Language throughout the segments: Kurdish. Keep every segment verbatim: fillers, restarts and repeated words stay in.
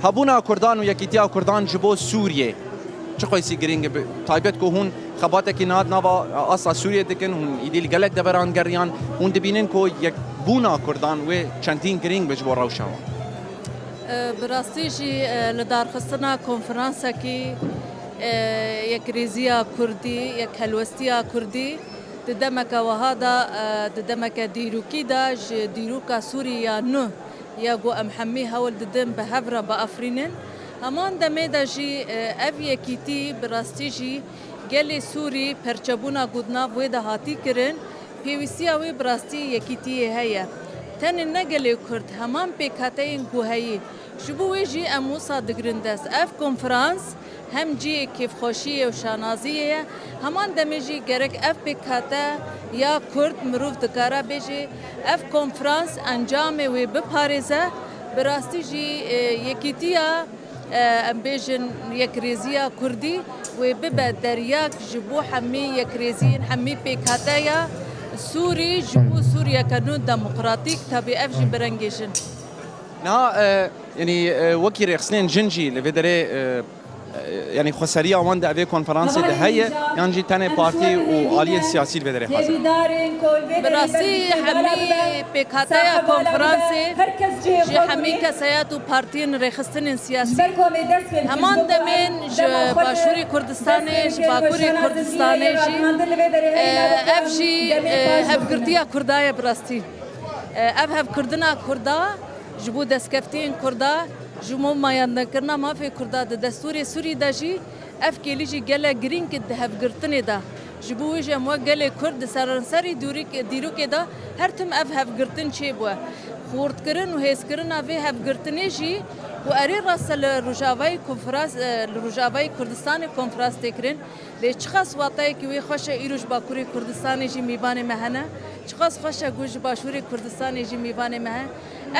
Hebûna Kurdan û yekîtiya Kurdan ji bo Sûriyê çi qeysî girîng e? Bi taybet ku hûn xebatekî niha di nava asta Sûriyê dikin, hûn îdî li gelek deveran geriyan, hûn dibînin ku yekbûna Kurdan wê çendîn girîng be ji bo rewşa wan? E, bi rastî jî, e, li darxistina konferansekî, e, yekrêziya Kurdî, yekhelwestiya Kurdî di demeke wiha de, e, di demeke dîrokî de ji dîroka Sûrî ya nû ya ku em hemî hewl didin bi hev re biafirînin. Heman demê de jî, e, ev yekîtî bi rastî jî gelê Sûrî perçebûna ku di nav wê de hatî kirin, pêwîstiya wê bi rastî yekîtiyê heye. Tenê ne gelê Kurd, heman pêkhateyên ku heyî. Ji bo wê jî em wisa digirin dest. Ev konferans hem cihê kêfxweşiyê û şanaziyê ye. Heman demê jî gerek ev pêkhate ya Kurd mirov dikare bêjê, ev konferans encamê wê biparêze, bi rastî jî, e, yekîtiya, e, em bêjin yekrêziya Kurdî wê bibe deryak ji bo hemî yekrêziyên, hemî pêkhateya Sûrî, ji bo Sûriyeke nû demokratîk, tabî ev jî bi rengê jin. Niha, e, yanî, e, wekî rêxistinên jin jî li vê derê, e, e, yanî xweseriya wan di evê konferansê de heye, yan jî tenê partî û aliyên siyasî li vê derê hazir in? Bi rastî hemî pêkhateya konferansê ji hemî kesayet û partiyên rêxistinên siyasî, heman demên ji Başûrê Kurdistanê, ji Bakurê Kurdistanê jî, e, ev jî, e, hevgirtiya Kurda ye bi rastî. E, ev hevkirdina Kurda ji bo destkeftiyên Kurda, ji bo mayandekirina mafê Kurda di destûrê Sûrî de jî ev kêlî jî gelek girîng e di hevgirtinê de. Ji bo wê jî em wek gelê Kurd di seranserî dûrîk-, dîrokê de her tim ev hevgirtin çêbûye. Xurtkirin û hêzkirina vê hevgirtinê jî ku erê rast e li Rojavayê konferans, e, li Rojavayê Kurdistanê konferans tê kirin. Lê çiqas wateyekî wê xweş e, îro ji Bakurê Kurdistanê jî mîvanê me hene. Çiqas xweş e ku ji Başûrê Kurdistanê jî mîvanê me hene.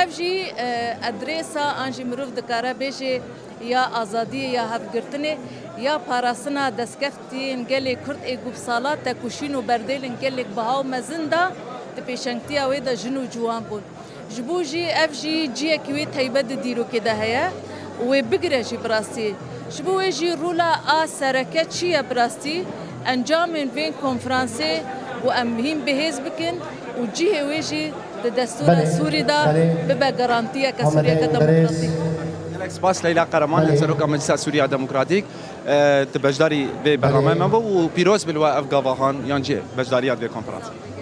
Ev jî, e, edrêsa an jî mirov dikare bêjê ya azadiyê, ya hevgirtinê, ya parastina destkeftiyên gelê Kurd ê ku bi sala tekoşîn û berdêlin gelek biha û mezin da di pêşengtiya wê de jin û ciwan bûn. Ji bo jî ev jî cihekî wê teybet di dîrokê de heye û wê bigire jî bi rastî. Ji bo wê jî rola a sereke çi ye bi rastî? Encamên vê konferansê ku em hîn bihêz bikin û cihê wê jî di destûra Sûrî de bibe garantiyeke Sûriyeke demokratîk. Gelek spas Leyla Qereman, Hevseroka Meclisa Sûriya Demokratîk, e, tu beşdarî vê bernameya me bû û pîroz bi li we ev gava han yan jî beşdariya di vê konferansê.